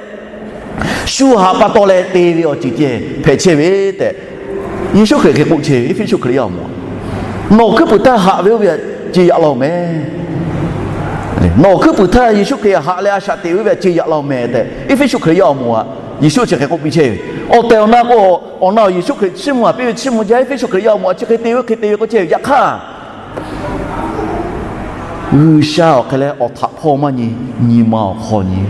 shu haꞈ pa taw leh te ve awˬ ceuˬ ceh hpehꞈ chehˇ ve tehꞈ, Yeˍsuˆ Hkriꞈ hk'e k'oˆ chehˇ ve, Eˇfeˇsuꞈ Hkriꞈ yaˇ awˬ moˍ, nawˬ hkuiˉ puiˍ htaˇ haꞈ ve oˇ ve ce yaꞈ la-oˬ meh. Nawˬ hkuiˉ puiˍ htaˇ Yeˍsuˆ Hkriꞈ haꞈ leh a shaꞈ teꞈ ve oˇ ve ce yaꞈ la-oˬ meh tehꞈ, Eˇfeˇsuꞈ Hkriꞈ yaˇ awˬ moˍ aꞈ Yeˍsuˆ chi hk'e k'oˆ piˇ chehˇ ve. Awˬ tehˬ awˬ na k'o, awˬ na awˬ Yeˍsuˆ Hkriꞈ chiˇ mvuh a piˇ ve chiˇ mvuh jaˇ, Eˇfeˇsuꞈ Hkriꞈ yaˇ awˬ moˍ aꞈ chi hk'e te ve hk'e te ve k'oˆ chehˇ ve. Yaꞈ hk'aˇ, G'uiˬsha awˬ hk'e leh awˬ htaꞈ hpawˇ maˇ nyi, nyi ma awˬ hk'aw nyi.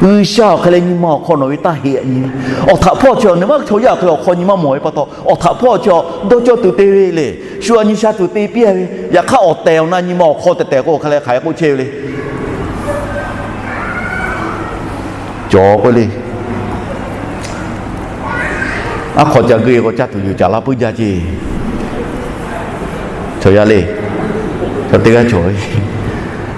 G'uiˬsha awˬ hk'e leh nyi ma awˬ hk'aw nawˬ ve taˇ heꞈ nyi. Awˬ htaꞈ hpawˇ chi nawˬ maˇ chaw yaˇ awˬ hk'e awˬ hk'aw nyi maˇ mawˬ ve pa taw, awˬ htaꞈ hpawˇ chi dawˇ cawˇ tuˬ te ve le. Shu a nyi sha tuˬ te piˇ ve. Yaꞈ hk'aˇ awˬ tehˬ awˬ na nyi ma awˬ hk'aw tehˬ tehˬ k'o hk'e leh hk'aˬ hk'e k'oˆ chehˇ ve le. Cawˬ k'oˆ le. Aˉ hk'aw ca geuˆ k'o caˇ tuˬ yuˬ caˍ laˇ puiˉ jaˇ ceˇ. Chaw yaˇ le, chaw teˇ g'aˇ cawˬ ve.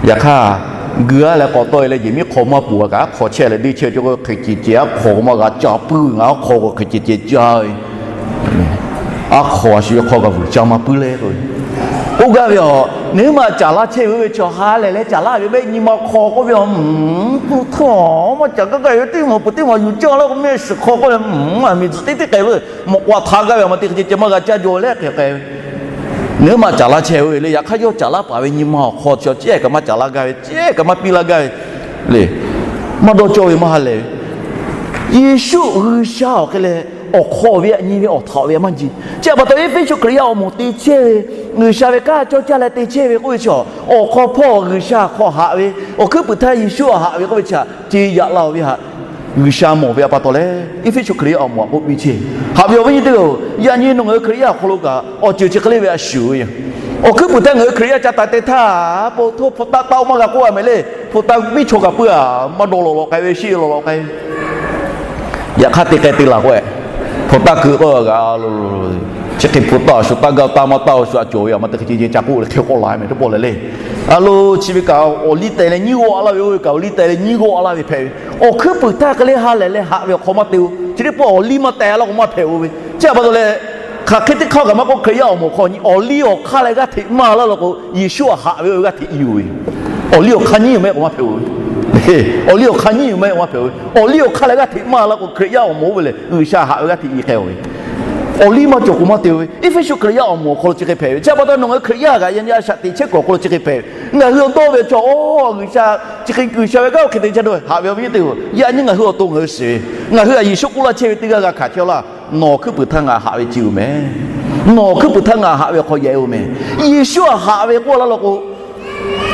Yaꞈ hk'aˇ, geuˆ-a leh k'awꞈ tawˆ-e leh jeˬ miˉ hk'aw maˇ poˬ kaꞈ, aˉ hk'aw chehˇ leh deˇ chehˇ cawˬ k'o, hk'e ce ce aˉ hk'aw k'o maˇ g'a ca puiˉ, ngaˬ aˉ hk'aw k'o hk'e ce ce ca ve. Aˉ hk'aw a shu ve hk'aw kaꞈ vuiˬ ca maˇ puiˉ le k'o, k'oˆ gaˇ ve aˬ. Nawˬ hui maˇ caˍ laˇ chehˇ ve oˇ ve chaw ha lehˬ leh caˍ laˇ ve mehˆ nyi ma hk'aw k'oˆ ve aˬ, mvuhˇ htaˇ maˇ caˍ gaˇ gaˇ ve teˇ maˬ peuˬ teˇ maˬ yuˬ caˇ laˇ k'o mehˆ shiˍ hk'aw k'oˆ ve, miˬ tzuhꞈ teˇ teˇ k'ai lo, mawꞈ k'aw htaꞈ gaˇ ve aˬ ma te hk'e ce ce maˇ g'a caˇ jaw leh hk'e k'ai ve. Nawˬ hui maˇ caˍ laˇ chehˇ ve le. Yaꞈ hk'aˇ yawˇ caˍ laˇ paˍ ve nyi ma awˬ hk'aw chi ceh kaꞈ maˇ caˍ laˇ gaˇ ve, ceh kaꞈ maˇ piˇ laˇ gaˇ ve le. Maˇ dawˇ cawˇ ve maˇ ha lehˬ ve. Yeˍsuˆ G'uiˬsha awˬ hk'e leh awˬ hk'aw ve aꞈ nyi ve, awˬ htaꞈ ve aꞈ maˇ nyi. Chi pa taw Eˇfeˇsuꞈ Hkriꞈ yaˇ awˬ moˍ te chehˇ ve, G'uiˬsha ve kanˉ cawˇ caˇ leh te chehˇ ve k'oˆ ve chi, awˬ hk'aw hpawˇ G'uiˬsha hk'aw haꞈ ve, awˬ hkuiˉ puiˍ htaˇ Yeˍsuˆ haꞈ ve k'oˆ ve chi, ce yaꞈ la-oˬ ve htaꞈ G'uiˬsha mawˬ ve pa taw leh, Eˇfeˇsuꞈ Hkriꞈ yaˇ awˬ moˍ aꞈ k'oˆ piˇ chehˇ. Haꞈ ve awˬ viˉ nyi teˇ-oˬ, yaꞈ nyi nawˬ ngaˬ hui Hkriꞈ yaˇ awˬ hk'aw lo kaꞈ awˬ ceuˬ chi hk'e le ve a shuˍ ve yoˬ. Awˬ hkuiˉ puiˍ htaˇ ngaˬ hui Hkriꞈ yaˇ ca taiˍ te htaˇ, po htoˇ hpu taˆ taˆ-oˬ maˇ g'a k'oˆ-a meh le. Hpu taˆ biˇ chaw kaꞈ puiˉ-a, maˇ dawˇ lawꞈ lawꞈ k'ai ve, shiˆ lawꞈ lawꞈ k'ai ve. Yaꞈ hk'aˇ te k'ai te laˬ k'o, hpu taˆ keu k'o g'a lo, chi hk'e hpu taˆ shu taˆ gaˇ taˇ maˇ taˆ-oˬ shu aꞈ cawˬ ve aˬ ma te hk'e ce ce ca k'oˆ leh hk'e k'oˆ la meh teˇ pawˆ leh le. A lo, chi ve kaꞈ awˬ liˇ teh leh nyiˇ g'awˆ laˇ ve, oˇ ve kaꞈ awˬ liˇ teh leh nyiˇ g'awˆ laˇ ve hpehꞈ ve. Awˬ hkuiˉ puiˍ htaˇ hk'e le ha lehˬ leh haꞈ ve awˬ hk'aw maˇ te-o. Chi teˇ pawˆ awˬ liˇ maˇ teh laˇ k'o maˇ hpehꞈ-o ve. Chi pa taw leh, hk'aˬ hk'e teˇ hk'aˇ kaꞈ maˇ k'oˆ, Hkriꞈ yaˇ awˬ moˍ hk'aw awˬ liˇ awˬ hk'aˇ leh g'aˇ hteꞈ maˇ laˇ law k'o, Yeˍsuˆ aꞈ haꞈ ve oˇ ve g'aˇ hteꞈ i-oˬ ve. Awˬ liˇ awˬ hk'aˇ nyiˇ maˇ heˆ k'o maˇ hpehꞈ-o ve. Awˬ liˇ awˬ hk'aˇ nyiˇ maˇ heˆ k'o maˇ hpehꞈ-o ve. Awˬ liˇ awˬ hk'aˇ leh g'aˇ hteꞈ maˇ laˇ k'o, Hkriꞈ yaˇ awˬ moˍ oˇ ve lehˬ G'uiˬsha haꞈ ve g'aˇ hteꞈ i k'ai-o ve. Awˬ liˇ maˇ cawˬ k'o maˇ te-o ve. Eˇfeˇsuꞈ Hkriꞈ yaˇ awˬ moˍ awˬ hk'aw lo chi hk'e hpehꞈ ve. Chi pa taw nawˬ ngaˬ hui Hkriꞈ yaˇ kaꞈ yaꞈ nyi a shaꞈ teꞈ chehˇ kuiˬ awˬ hk'aw lo chi hk'e hpehꞈ ve. Ngaˬ hui awˬ dawˇ ve chaw, o, G'uiˬsha chi hk'e G'uiˬsha ve kanˉ hk'e te chehˇ dawˇ ve haꞈ ve awˬ viˉ teˇ-oˬ, yaꞈ nyi ngaˬ hui awˬ to ngaˬ hui shiˍ ve, ngaˬ hui aꞈ Yeˍsuˆ k'oˆ laˇ chehˇ ve teˇ g'aˇ g'a hkanˍ chehˇ laˇ. Nawˬ hkuiˉ puiˍ htaˇ ngaˬ haꞈ ve ce-oˬ meh. Nawˬ hkuiˉ puiˍ htaˇ ngaˬ haꞈ ve awˬ hk'aw yaꞈ-e-oˬ meh. Yeˍsuˆ aꞈ haꞈ ve k'oˆ laˇ law k'o,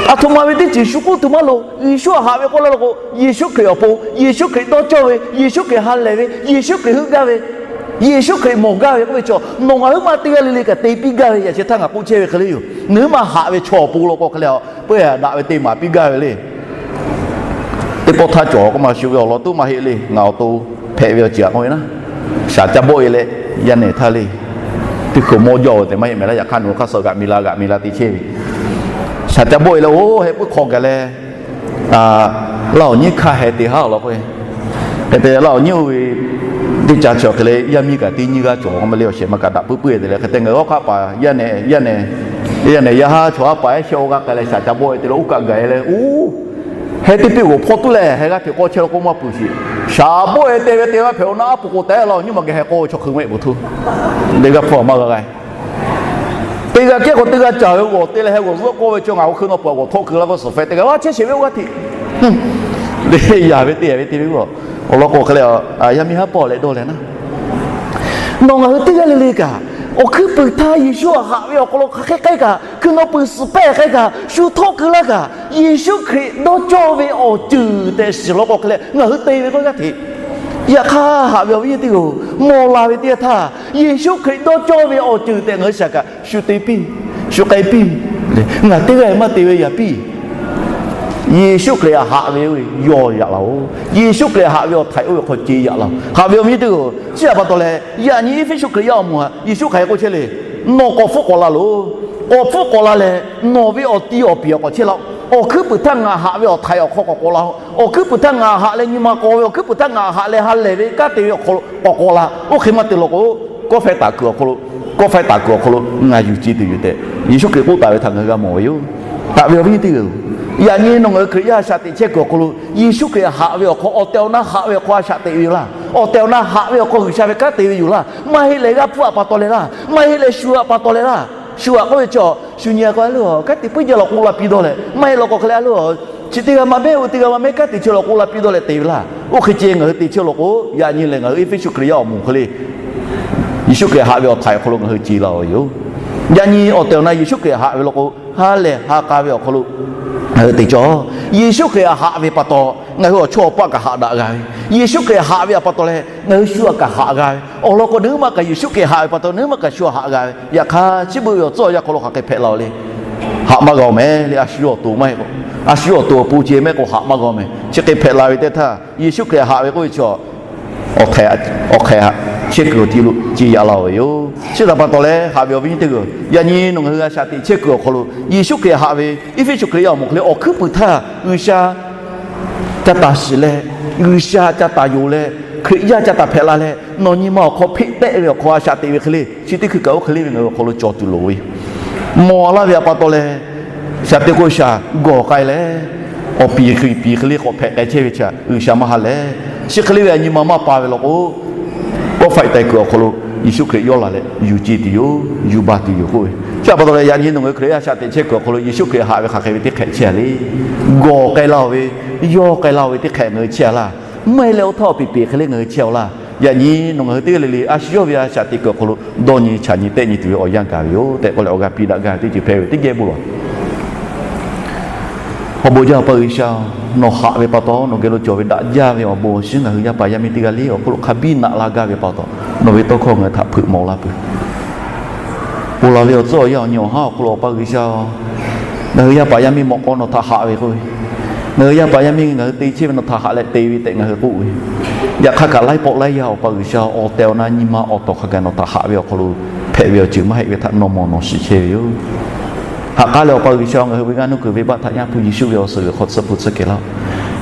aˬ htoꞈ ma ve teˇ ceuˬ shu k'oˆ tuˬ maˇ loˍ. Yeˍsuˆ aꞈ haꞈ ve k'oˆ laˇ law k'o, Yeˍsuˆ Hkriꞈ awˬ pon, Yeˍsuˆ Hkriꞈ dawˇ cawˇ ve, Yeˍsuˆ Hkriꞈ ha lehˬ ve, Yeˍsuˆ Hkriꞈ heuˆ gaˇ ve, Yeˍsuˆ Hkriꞈ mawˬ gaˇ ve k'oˆ ve chaw, nawˬ ngaˬ hui maˇ teˇ g'aˇ le le kaꞈ te piˇ gaˇ ve yaꞈ sheh htaˇ ngaˬ k'oˆ chehˇ ve hk'e le yoˬ. Ngaˬ hui maˇ haꞈ ve chaw awˬ pon law k'o hk'e le, peuˬ daꞈ ve te maˍ piˇ gaˇ ve le. Teˇ pawˆ htaˇ cawˬ k'oˆ maˇ shu ve awˬ lawn tuˉ maˇ heˆ le. Ngaˬ awˬ to hpehꞈ ve awˬ ceuˬ aꞈ k'oˆ ve naˉ, shaˍ ca bawˆ-e leh yaˇ nehˬ htaˇ le, teˇ hkui mawˇ jawˇ ve tehꞈ maˇ heˆ meh laˇ. Yaꞈ hk'aˇ nawˬ hk'aˇ suh g'aꞈ mi la g'aꞈ mi la te chehˇ ve, shaˍ ca bawˆ-e leh oˇ heh puiˉ hk'aw gaˬ leh, laˇ awˬ nyiˇ hkanˇ heh te haˉ law k'o, hk'e te laˇ awˬ nyiˇ oˇ ve teˇ ca chi awˬ hk'e leh yaˇ miˇ kaꞈ teˇ nyiˇ g'aˇ cawˬ k'oˆ maˇ le awˬ shehˍ ma kaꞈ daꞈ puiˉ puiˉ-e te leh hk'e te ngaˬ hui awˬ hk'aˇ paˍ yaˇ nehˬ, yaˇ nehˬ yaˇ haˉ chaw haˉ paˍ ehˉ sheh awˬ g'aˇ k'ai leh shaˍ ca bawˆ-e te leh oˇ kaꞈ gaˬ-e leh oˇ heh teˇ piˇ g'awˬ hpawˇ tuˉ leh heh g'aˇ hteꞈ k'awˇ chehˇ law k'oˆ maˇ peuˬ sheˍ. Shaˍ bawˆ-e te ve te g'a hpehꞈ-aw naˉ, aˉ pu k'o tehꞈ laˇ awˬ nyiˇ ma geh heh k'awˇ ve chaw hk'e maˇ heˆ peuˬ htoˇ. Teˇ g'aˇ hpawˇ maˇ g'a g'a. Teˇ g'aˇ kehˉ k'o teˇ g'aˇ caˇ ve g'awˬ te leh heh g'awˬ zuhˆ k'awˇ ve chaw ngaˬ hui hk'e naw peuˬ g'awˬ htawˆ keu laˇ k'o suhˍ fehꞈ te g'a laˇ chehˇ sheˍ ve oˇ g'aˇ hteꞈ. Yaˇ ve teˇ yaˇ ve teˇ ve g'awˬ awˬ lawn k'o hk'e leh, yaˇ miˇ haˉ pawˆ leh dawˇ leh naˉ, nawˬ ngaˬ hui teˇ g'aˇ le le kaꞈ, awˬ hkuiˉ puiˍ htaˇ Yeˍsuˆ aꞈ haꞈ ve awˬ hk'aw lo hk'aˬ hk'e k'ai kaꞈ, hkui naw peuˬ suhˍ pehˇ k'ai kaꞈ, shu htawˆ keu laˇ kaꞈ, Yeˍsuˆ Hkriꞈ dawˇ cawˇ ve awˬ ceuˬ tehꞈ shiˍ law k'o hk'e leh ngaˬ hui te ve k'oˆ g'aˇ hteꞈ. Yaꞈ hk'aˇ haꞈ ve awˬ viˉ teˇ g'aˇ, mawˬ la ve teˇ yanˇ htaˇ, Yeˍsuˆ Hkriꞈ dawˇ cawˇ ve awˬ ceuˬ tehꞈ ngaˬ hui shaˍ kaꞈ, shu te piˇ, shu k'ai piˇ. Ngaˬ teˇ g'aˇ maˇ te ve yaꞈ piˇ. Yeˍsuˆ Hkriꞈ aꞈ haꞈ ve yawˇ yaꞈ laˬ-oˬ. Yeˍsuˆ Hkriꞈ aꞈ haꞈ ve awˬ htaiˍ oˇ ve hk'aw ce yaꞈ laˬ-oˬ. Haꞈ ve awˬ viˉ teˇ g'aˇ, chi htaꞈ pa taw leh yaꞈ nyi Eˇfeˇsuꞈ Hkriꞈ yaˇ awˬ moˍ htaꞈ Yeˍsuˆ hk'aˬ hk'e k'oˆ chehˇ le. Nawˬ k'awꞈ hpfuhˆ k'awꞈ la loˬ. K'awꞈ hpfuhˆ k'awꞈ la leh, nawˬ ve awˬ ti awˬ piˍ awˬ k'awꞈ chehˇ laˇ-oˆ. Awˬ hkuiˉ puiˍ htaˇ ngaˬ haꞈ ve awˬ htaiˍ awˬ hk'aw k'awꞈ k'awꞈ la-o. Awˬ hkuiˉ puiˍ htaˇ ngaˬ haꞈ leh nyi ma k'aw ve, awˬ hkuiˉ puiˍ htaˇ ngaˬ haꞈ leh ha lehˬ ve kanˉ te ve awˬ hk'aw lo k'awꞈ k'awꞈ la. Oˇ hk'e maˇ te law k'o, kawˆ faiˇ taˍ kuiˬ awˬ hk'aw lo, kawˆ faiˇ taˍ kuiˬ awˬ hk'aw lo ngaˬ yuˬ ce tuˬ yoˬ tehꞈ, Yeˍsuˆ Hkriꞈ k'oˆ taˍ ve htaꞈ ngaˬ hui g'a mawˬ ve yoˬ. Taˍ ve awˬ viˉ nyi teˇ g'aˇ-oˬ, yaꞈ nyi nawˬ ngaˬ hui Hkriꞈ yaˇ a shaꞈ teꞈ chehˇ kuiˬ awˬ hk'aw lo Yeˍsuˆ Hkriꞈ haꞈ ve awˬ hk'aw, awˬ tehˬ awˬ na haꞈ ve awˬ hk'aw a shaꞈ teꞈ ve yoˬ laˇ. Awˬ tehˬ awˬ na haꞈ ve awˬ hk'aw G'uiˬsha ve kanˉ te ve yoˬ laˇ. Maˇ heˆ leh g'aˇ hpuˇ aꞈ pa taw leh laˇ. Maˇ heˆ leh shu aꞈ pa taw leh laˇ. Shu aꞈ k'oˆ ve chi, shu nyi a k'o, a loˬ, kanˉ te puiˉ jaˇ law k'o la piˇ dawˇ leh, maˇ heˆ law k'o hk'e leh, a loˬ, chi teˇ g'aˇ maˇ mehˉ, oˇ teˇ g'aˇ maˇ mehˉ, kanˉ te chehˇ law k'o la piˇ dawˇ leh te ve laˇ. Oˇ hk'e ceh ngaˬ hui te chehˇ law k'o, yaꞈ nyi lehˬ ngaˬ hui Eˇfeˇsuꞈ Hkriꞈ yaˇ awˬ moˍ hk'e le, Yeˍsuˆ Hkriꞈ haꞈ ve awˬ htaiˍ awˬ hk'aw lo ngaˬ hui ce laˇ ve yoˬ. Yaꞈ nyi awˬ tehˬ awˬ na Yeˍsuˆ Hkriꞈ haꞈ ve law k'o, ha lehˬ ha k'a ve awˬ hk'aw lo ngaˬ hui te cawˇ. Yeˍsuˆ Hkriꞈ haꞈ ve pa taw, ngaˬ hui awˬ chawˇ awˬ paˆ kaꞈ haꞈ daꞈ g'a ve, Yeˍsuˆ Hkriꞈ haꞈ ve awˬ pa taw leh ngaˬ hui shu aꞈ kaꞈ haꞈ g'a ve, awˬ lawn k'o, nawˬ hui maˇ kaꞈ Yeˍsuˆ Hkriꞈ haꞈ ve pa taw nawˬ hui maˇ kaꞈ shu haꞈ g'a ve, yaꞈ hk'aˇ chi beuꞈ ve awˬ tcuhˉ awˬ yanˇ hk'aw lo hk'aˬ hk'e hpehꞈ la-oˬ le. Haꞈ maˇ g'a-oˬ mehˍ le, a shu yawˇ awˬ to maˇ heˆ k'o, a shu yawˇ awˬ to awˬ pon ceh mehˍ k'o haꞈ maˇ g'a-oˬ mehˍ. Chi hk'e hpehꞈ la ve teˇ htaˇ, Yeˍsuˆ Hkriꞈ haꞈ ve k'oˆ ve chi awˬ hk'e, awˬ hk'e chehˇ kuiˬ awˬ ti lo ce yaꞈ la-oˬ ve yoˬ. Chi htaꞈ pa taw leh haꞈ ve awˬ viˉ nyi teˇ g'aˇ-oˬ, yaꞈ nyi nawˬ ngaˬ hui a shaꞈ teꞈ chehˇ kuiˬ awˬ hk'aw lo Yeˍsuˆ Hkriꞈ haꞈ ve, Eˇfeˇsuꞈ Hkriꞈ yaˇ awˬ moˍ hk'e le, awˬ hkuiˉ puiˍ htaˇ G'uiˬsha ca taˍ shiˍ leh, G'uiˬsha ca taˍ yonˍ leh, Hkriꞈ yaˇ ca taˍ hpehꞈ la leh, nawˬ nyi ma awˬ hk'aw hpeˆ tehˆ ve awˬ hk'aw a shaꞈ teꞈ ve hk'e le, chi teˇ hkui kaꞈ oˇ hk'e le ve ngaˬ hui awˬ hk'aw lo cawˬ tuˬ loˍ ve yoˬ. Mawˬ laˇ ve awˬ pa taw leh, shaˍ te k'o shaˍ gawˬ k'ai leh, awˬ piˍ hk'e piˍ hk'e le k'awꞈ hpehꞈ k'ai chehˇ ve chi G'uiˬsha maˇ ha lehˬ, chi hk'e le ve a nyi ma maˇ pa ve law k'o, kawˆ faiˆ taiˍ kuiˬ awˬ hk'aw lo Yeˍsuˆ Hkriꞈ yawˇ laˬ leh yuˬ ce tuˬ yoˬ, yuˬ baˬ tuˬ yoˬ k'oˆ ve. Chi htaꞈ pa taw leh yaꞈ nyi nawˬ ngaˬ hui Hkriꞈ yaˇ a shaꞈ teꞈ chehˇ kuiˬ awˬ hk'aw lo Yeˍsuˆ Hkriꞈ haꞈ ve hk'aˬ hk'e ve teˇ hk'ehꞈ chehˇ a le. Gawˬ k'ai laˇ-oˬ ve, yawˇ k'ai laˇ-oˬ ve teˇ hk'ehꞈ ngaˬ hui chehˇ a laˇ. Maˇ heˆ leh oˇ htaˇ awˬ piˍ piˍ hk'e le ngaˬ hui chehˇ a laˇ. Yaꞈ nyi nawˬ ngaˬ hui teˇ g'aˇ le le a shu yawˇ ve a shaꞈ teꞈ kuiˬ awˬ hk'aw lo dawˇ nyi chaꞈ nyi tehˆ nyi tuˬ ve awˬ yanˇ gaˬ ve yoˬ tehꞈ k'oˆ leh awˬ g'aˇ piˇ daꞈ gaˇ ve teˇ ceuˬ hpehꞈ ve teˇ geh bon lawˬ. Awˬ bon jaˇ Awˬ pa G'uiˬsha-oˬ, nawˬ haꞈ ve pa taw nawˬ geh lo cawˬ ve daꞈ jaˇ ve awˬ bon awˬ shinˉ ngaˬ hui yaˇ paˍ yaˇ miˇ teˇ g'aˇ le awˬ hk'oˆ lo hk'a biˇ naꞈ la gaˇ ve pa taw, nawˬ ve tawˇ hkawˇ ngaˬ hui htaꞈ hpeuꞈ mawˬ laˇ peuˬ. Ponˬ laˬ ve awˬ tcuhˉ awˬ yanˇ awˬ nyi awˬ haˉ awˬ hk'aw lo Awˬ pa G'uiˬsha-oˬ, ngaˬ hui yaˇ paˍ yaˇ miˇ mawꞈ k'aw nawˬ htaꞈ haꞈ ve k'oˆ ve, ngaˬ hui yaˇ paˍ yaˇ miˇ ngaˬ hui te chehˇ ve nawˬ htaꞈ haꞈ leh te ve tehꞈ ngaˬ hui k'oˆ ve, yaꞈ hk'aˇ kaꞈ laiˉ pawˆ laiˉ yaˇ Awˬ pa G'uiˬsha-oˬ, awˬ tehˬ awˬ na nyi ma awˬ tawˍ hk'a gaˬ nawˬ htaꞈ haꞈ ve awˬ hk'aw lo hpehꞈ ve awˬ ceuˬ maˇ heˆ ve htaꞈ nawˬ mawˬ nawˬ shiˍ chehˇ ve yoˬ. Haꞈ k'aˉ leh Awˬ pa G'uiˬsha-oˬ, ngaˬ hui ve g'aˇ nuˇ kuiˬ venˇbaˆ htaꞈ Yaˇ hpu Yeˍsuˆ ve awˬ suhˍ g'uiˬ hk'aw tsuhˇ hpu tsuhˇ kehˬ laˇ-oˆ.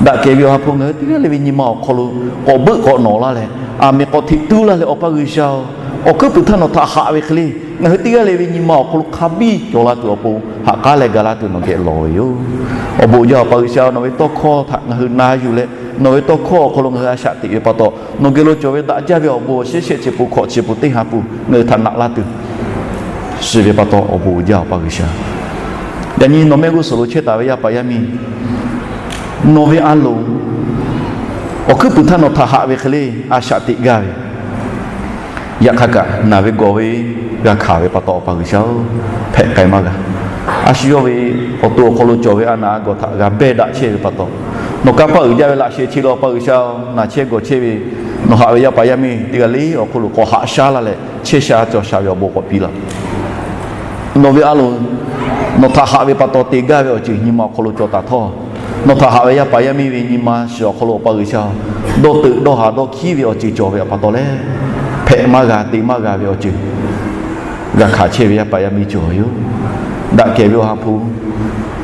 Daꞈ kehˬ ve Awˬ ha hpu ngaˬ hui teˇ g'aˇ le ve nyi ma awˬ hk'aw lo k'awꞈ beuˆ k'awꞈ nawˍ laˇ leh, aˬ miˍ k'awꞈ hteꞈ tuˉ laˇ leh Awˬ pa G'uiˬsha-oˬ, awˬ hkuiˉ puiˍ htaˇ nawˬ htaꞈ haꞈ ve hk'e le, ngaˬ hui teˇ g'aˇ le ve nyi ma awˬ hk'aw lo hk'a biˇ cawˬ la tuˬ awˬ pon haꞈ k'aˉ leh ga laˇ tuˬ nawˬ geh lawˬ ve yoˬ. Awˬ bon jaˇ Awˬ pa G'uiˬsha-oˬ, nawˬ ve tawˇ hkawˇ htaꞈ ngaˬ hui na yuˬ leh, nawˬ ve tawˇ hkawˇ awˬ hk'aw lo ngaˬ hui a shaꞈ teꞈ ve pa taw, nawˬ geh lo cawˬ ve daꞈ jaˇ ve awˬ bon awˬ shinˉ shehˆ chi pun hkawꞈ chi pun teˇ ha pun ngaˬ hui htaꞈ naꞈ laˇ tuˬ shiˍ ve pa taw awˬ bon uiˍ jaˇ Awˬ pa G'uiˬsha. Yaꞈ nyi nawˬ mehˆ g'uˇ suhˍ lo chehˇ taˍ ve yaˇ paˍ yaˇ miˇ, nawˬ ve a loˍ, awˬ hkuiˉ puiˍ htaˇ nawˬ htaꞈ haꞈ ve hk'e le a shaꞈ teꞈ gaˇ ve, yaꞈ hk'aˇ kaꞈ naˬ ve gawˬ ve g'a hkanˍ ve pa taw Awˬ pa G'uiˬsha-oˬ, hpehꞈ k'ai maˇ g'a. A shu yawˇ ve awˬ to awˬ hk'aw lo cawˬ ve a naˍ a gawˬ htaꞈ g'a behˇ daꞈ chehˇ ve pa taw, nawˬ kanˇ paˆ uiˍ jaˇ ve laꞈ sheh chi lo Awˬ pa G'uiˬsha-oˬ, naˬ chehˇ gawˬ chehˇ ve nawˬ haꞈ ve yaˇ paˍ yaˇ miˇ teˇ g'aˇ le awˬ hk'aw lo k'awꞈ haꞈ shaˉ laˇ leh chehˇ sha cawˬ sha ve awˬ bon k'awꞈ piˇ laˇ. Nawˬ ve a loˍ, nawˬ htaꞈ haꞈ ve pa taw te gaˇ ve awˬ ceuˬ nyi ma awˬ hk'aw lo cawˬ taˍ htawˇ, nawˬ htaꞈ haꞈ ve yaˇ paˍ yaˇ miˇ ve nyi ma shiˍ awˬ hk'aw lo Awˬ pa G'uiˬsha-oˬ, dawˇ teuꞈ dawˇ haˍ dawˇ hkiˉ ve awˬ ceuˬ cawˬ ve pa taw leh, hpehꞈ maˇ g'a te maˇ g'a ve awˬ ceuˬ g'a hkanˍ chehˇ ve yaˇ paˍ yaˇ miˇ cawˬ ve yoˬ. Daꞈ kehˬ ve Awˬ ha hpu,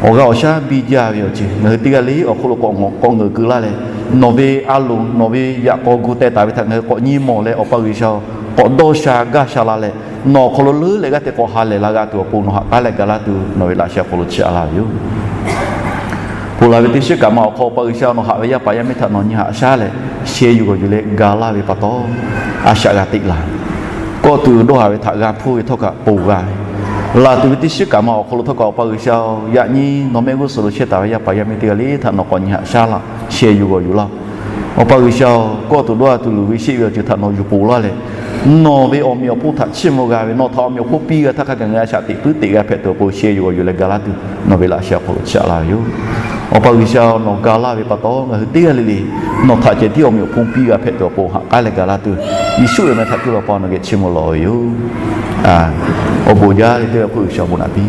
awˬ g'aˇ awˬ shaˉ biˇ jaˇ ve awˬ ceuˬ ngaˬ hui teˇ g'aˇ le awˬ hk'aw lo k'awꞈ ngaˬ k'awꞈ ngeuˍ keu laˇ leh, nawˬ ve a loˍ nawˬ ve yaꞈ k'aw gu teh taˍ ve htaꞈ ngaˬ hui k'awꞈ nyi mawˬ leh Awˬ pa G'uiˬsha-oˬ, k'awꞈ dawˇ sha gaˇ sha la leh, nawˬ awˬ hk'aw lo leuˉ leh g'aˇ hteꞈ k'awꞈ ha lehˬ la g'a tuˬ awˬ pon nawˬ haꞈ k'aˉ leh ga laˇ tuˬ nawˬ ve laꞈ sheh awˬ hk'aw lo chiˇ aꞈ laˇ ve yoˬ. Ponˬ laˬ ve teˇ shiˉ kaꞈ ma awˬ hk'aw Awˬ pa G'uiˬsha nawˬ haꞈ ve yaˇ paˍ yaˇ miˇ htaꞈ nawˬ nyi haꞈ shaˉ leh, sheh yuˬ g'awˬ yuˬ leh ga laˇ ve pa taw, a shaꞈ g'a teꞈ laˇ. Kawˆ tuˬ dawˇ haˍ ve htaꞈ g'a hpuˇ ve htawˇ kaꞈ ponˬ g'a ve, laˬ tuˬ ve teˇ shiˉ kaꞈ ma awˬ hk'aw lo htawˇ kaꞈ Awˬ pa G'uiˬsha-oˬ, yaꞈ nyi nawˬ mehˆ g'uˇ suhˍ lo chehˇ taˍ ve yaˇ paˍ yaˇ miˇ teˇ g'aˇ le htaꞈ nawˬ k'awꞈ nyi haꞈ shaˉ laˇ, sheh yuˬ g'awˬ yuˬ laˇ. Awˬ pa G'uiˬsha-oˬ, kawˆ tuˬ dawˇ tuˬ luˬ ve sheˆ ve awˬ ceuˬ htaꞈ nawˬ yuˬ ponˬ laˇ leh, nawˬ ve awˬ meꞈ awˬ hponˇ htaꞈ chiˇ mvuh g'a ve, nawˬ htaꞈ awˬ meꞈ awˬ hponˇ piˇ g'a htaˇ hk'a gaˬ ngaˬ hui a shaꞈ teꞈ puiˉ teꞈ g'a hpehꞈ tuˬ awˬ pon sheh yuˬ g'awˬ yuˬ leh ga laˇ tuˬ nawˬ ve laꞈ sheh awˬ hk'aw lo chiˇ aꞈ laˇ ve yoˬ. Awˬ pa G'uiˬsha-oˬ, nawˬ ga laˇ ve pa taw ngaˬ hui teˇ g'aˇ le le nawˬ htaꞈ ceh tiˉ awˬ meꞈ awˬ hponˇ piˇ g'a hpehꞈ tuˬ awˬ pon haꞈ k'aˉ leh ga laˇ tuˬ, Yeˍsuˆ ve meh htaꞈ cuˇ lawˬ pa nawˬ geh chiˇ mvuh lawˬ ve yoˬ. Awˬ bon jaˇ ve teˇ g'aˇ hpfuhˆ G'uiˬsha awˬ bon naꞈ piˇ.